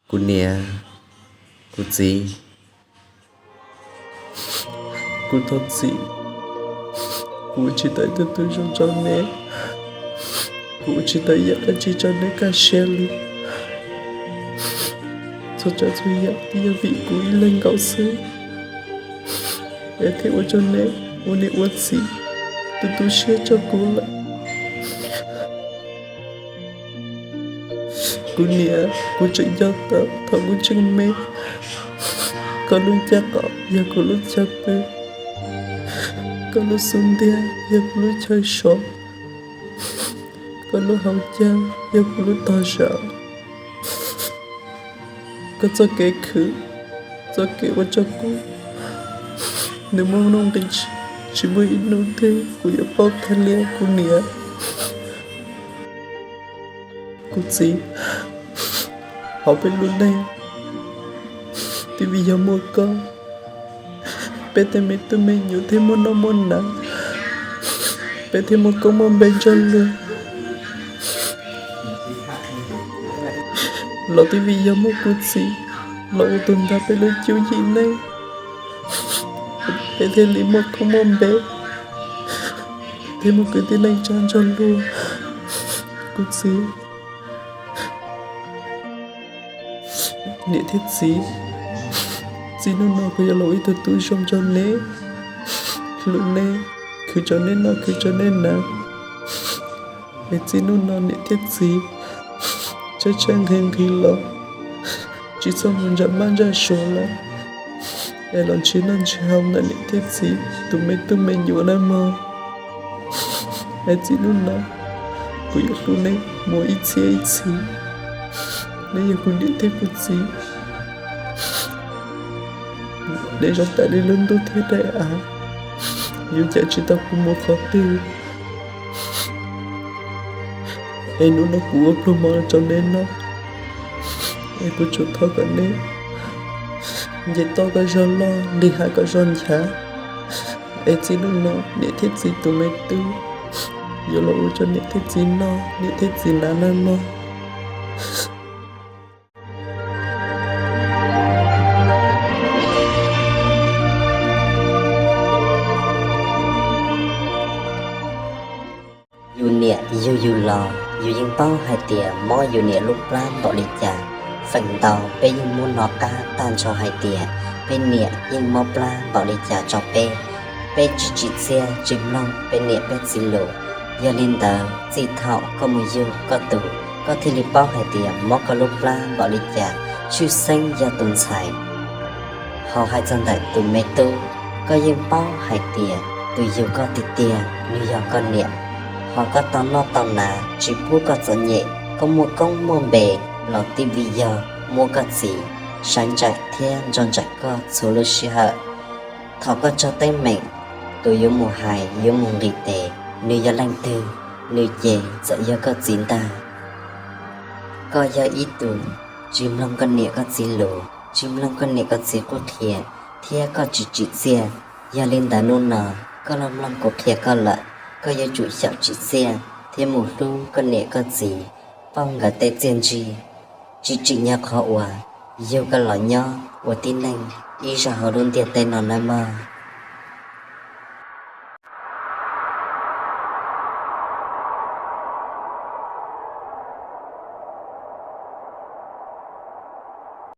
Kuv niam, kuv txiv, kuv thov txim, kuv ua tsis tau ib tug tub zoo rau neb, kuv ua tsis tau ib yam dab tsi rau neb kaj siab li. Txhua tsav txhua yam twb yog vim kuv ib leeg nkaus xwb, es thiaj ua rau neb ua niam ua txiv tu tu siab rau kuv lawm. Kuv niam, kuv tseem nco tau thaum kuv tseem me, koj lub ncauj qaum yog kuv lub chaw pw, koj lub xub ntiag yog kuv lub chaw sov, koj lub hauv caug yog kuv lub tog zam. Koj txoj kev khwv, txoj kev ua rau kuv, nws muaj nuj nqis tsis muaj ib hnub twg kuv yuav paub tag li kuv niam. Kuv txiv, hauv peb lub neej, twb vim yog muaj koj, peb tej me tub me nyuam thiaj muaj noj muaj hnav, peb thiaj muaj koob muaj npe nrog luag. Los twb vim yog muaj kuv txiv los ua tus nrog peb lub cuab yim neej, peb thiaj li muaj koob muaj npe, thiaj muaj kwv tij neej tsa nrog luag. Kuv txiv, niam thiab txiv, txij hnub no kuv yuav los ua ib tug tub zoo rau neb, hlub neb, khwv rau neb noj khwv rau neb hnav. Es txij hnub no niam thiab txiv, tshaib tshaib nqhis nqhis los tsis txhob mus ntsam mab ntsam suav lawm, es los ntsib noj ntsib haus ntawm niam thiab txiv tus me tub me nyuam nawb mog. Es txij hnub no kuv yuav hlub neb mus ib txhiab ib txhis. Neb yog kuv niam thiab kuv txiv, neb zoo tas li lub ntuj thiab daim av, yuav cawm tsis tau kuv mus qhov twg. Es hnub no kuv ua pluag mov rau neb noj, es kuv tsuas thov kom neb nce toj kom zog loj, nqis hav kom zog nchav. Es txij hnub no niam thiab txiv tus me tub yuav los ua rau niam thiab txiv noj, niam thiab txiv hnav nawb mog. Yus niam yug yus los yus yeej paub hais tias mob yus niam lub plab npaum li cas. Feem ntau peb yeej muab hnov qab tag nrho hais tias peb niam yeej mob plab npaum li cas rau peb. Peb tsis tsim txiaj tsis mloog peb niam peb txiv lus. Yog li ntawd txij thaum koj mus yug koj tus, koj thiaj li paub hais tias mob koj lub plab npaum li cas, tshwj xeeb yog tus ntxhais. Ho hais txog ntawm tus me tub, koj yeej paub hais tias tus yug koj tiag tiag nws yog koj niam. Ho koj tau noj tau hnav tsis pub koj txom nyem, koj muaj koob muaj npe los twb vim yog muaj koj txiv sawv ntsais thiab nco ntsais koj txhua lub sij hawm. Thaum koj tsaug teeb meem, tus yuav mus hais yuav mus nqis tes, nws yog leej twg? Nws ces txawm yog koj txiv ntag. Koj yog ib tug tsis mloog koj niam koj txiv lus, tsis mloog koj niam koj txiv qhuab qhia, thiab koj tsis tsim txiaj. Yog li ntawd hnub no koj los mloog kuv qhia koj lawm, koj yuav tsum xyaum tsim txiaj thiab mus hlub koj niam koj txiv, paub nkawd tej txiaj ntsig. Tsis tsim nyog qhov uas yug koj los nyob ua tib neeg ib zaug hauv lub ntiaj teb no nawb mog.